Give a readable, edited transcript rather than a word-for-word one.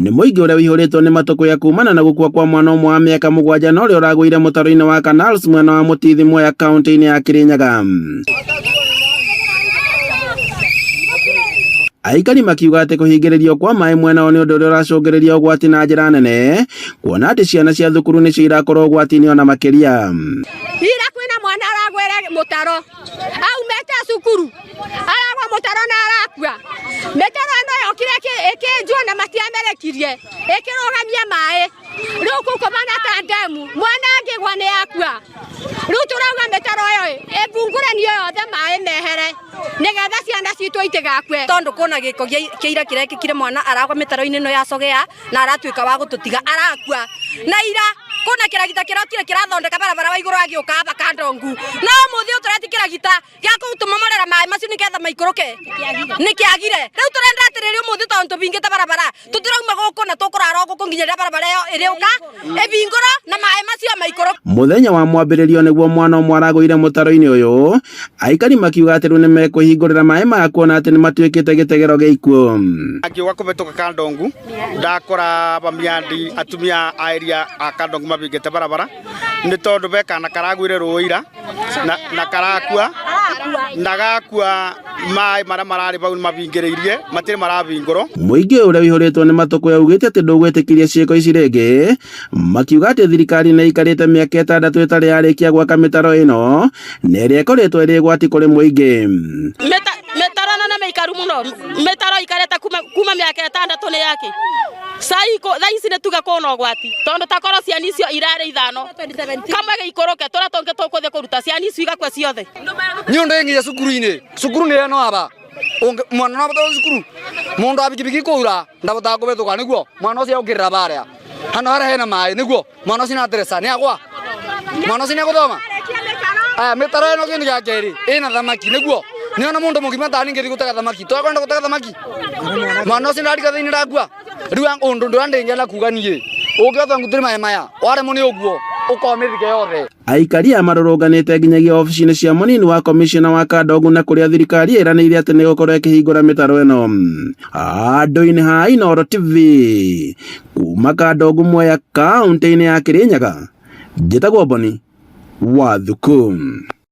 Nĩ mũingĩ ũrĩa ũihũrĩtwo nĩ matũkũya kumana na gũkua kwa mwana ũmwe wa mĩaka mũgwanja na ũrĩa ũragũire mũtaro-inĩ wa Canals mwena wa Mũtithi Mwea kaunti-inĩ ya Kirinyaga. Aikari makiuga atĩ kũhingĩrĩrio kwa maĩ mwena ũyũ nĩ ũndũ ũrĩa ũracũngĩrĩria ũgwati na njĩra nene, kuona atĩ ciana cia thukuru nĩcio irakorwo ũgwati-inĩ ona makĩria. Ira kwĩna mwana aragwĩre mũtaro aumĩte cukuru aragwa mũtaro na arakua. Mĩtaro ĩno yokire ĩkĩenjwo na matiamerekirie ĩkĩrũgamia maĩ, rĩu kũu kũbana ta ndemu, mwana angĩgwa nĩ akua. Rĩu tũrauga mĩtaro ĩyo ĩbungũranio yothe maĩ mehere nĩgetha ciana citũ itigakue. Tondu kuna giko kia ira kirekikire mwana aragwa mitaro-inĩ ĩno ya Sogea na aratuĩka wa gũtũtiga arakua na ira kuna kĩragita kĩrokire kĩrathondeka barabara wa igũrũ agĩũka aba Kandongu no ũmũthĩ ũyũ tũreti kĩragita gĩa kũtũmomorera maĩ macio nĩgetha maikũrũke nĩkĩagire. Rĩu tũrenda atĩrĩrĩ ũmũthĩ tondũ tũbingĩte barabara tũtirauma gũkũ na tũkũrara o gũkũ nginya rĩrĩa barabara ĩyo ĩrĩũka ĩbingũrwo na maĩ macio maikũrũke. Mũthenya wa mwambĩrĩrio nĩguo mwana ũmwe aragũire mũtaro-inĩ ũyũ, aikari makiuga atĩ rĩu nĩmekwĩhingũrĩra maĩ maya kuona atĩ nĩmatuĩkĩte gĩtegero gĩa ikuũ. Ngiuga kũbĩtũka Kandongu ndakora bamiandi atumia a area a Kandongu mabingĩte barabara nĩ tondũ be kana karagwire rũĩ ira na, na karakua na gakua maĩ marĩa mararĩ bau nĩmabingĩrĩirie matirĩ marabingũrwo. Mũingĩ ũrĩa ũihũrĩtwo nĩ matũkũya ugĩte atĩ ndũgwĩtĩkĩria ciĩko ici rĩngĩ, makiuga atĩ thirikari nĩ ĩikarĩte mĩaka ĩtandatũ ĩtarĩ yarĩkia gwaka mĩtaro ĩno na ĩrĩa ĩkoretwo ĩrĩ ũgwati kũrĩ mũingĩ. Mĩtaro ĩno nĩ mĩikaru mũno, mĩtaro ĩikarĩte kuma mĩaka ĩtandatũ nĩ yake. Thaa ici nĩ tuge kwĩna ũgwati tondũ ta korwo ciana icio irarĩ ithano kamwe gĩikũrũke tũrĩa tũngĩ tũkũthiĩ kũruta ciana icio igakua ciothe. Nĩ ũndũ ĩnginya cukuru-inĩ, cukuru nĩ ĩno aba mwana no abote cukuru mundu wa bikibiki kuura ndabotaga kubituka niguo mwana ucio aukirira baria hano haria hena mai niguo mwana ucio nateresa ni agwa mwana ucio ni aya mitaro ino kindu gia keri ina thamaki niguo niona mundu mugima tani ngithi gutega thamaki twakwenda gutega thamaki mwana ucio ndarika thiini ndakua riu undu nduria ndingienda kuga nie ungiotha ngutiri mai maya waremwo ni uguo ukomithike yothe. Aikari aya marũrũnganĩte nginyagia obici-inĩ cia mũnini wa komishona wa Kandongu na kũrĩa thirikari ĩranĩire atĩ nĩ ĩgũkorwo ĩkĩhingũra mĩtaro ĩno. Andũ-inĩ ha Inooro TV kuma Kandongu Mwea kaũntĩ-inĩ ya Kĩrĩnyaga, njĩtagwo Boni wa Thuku.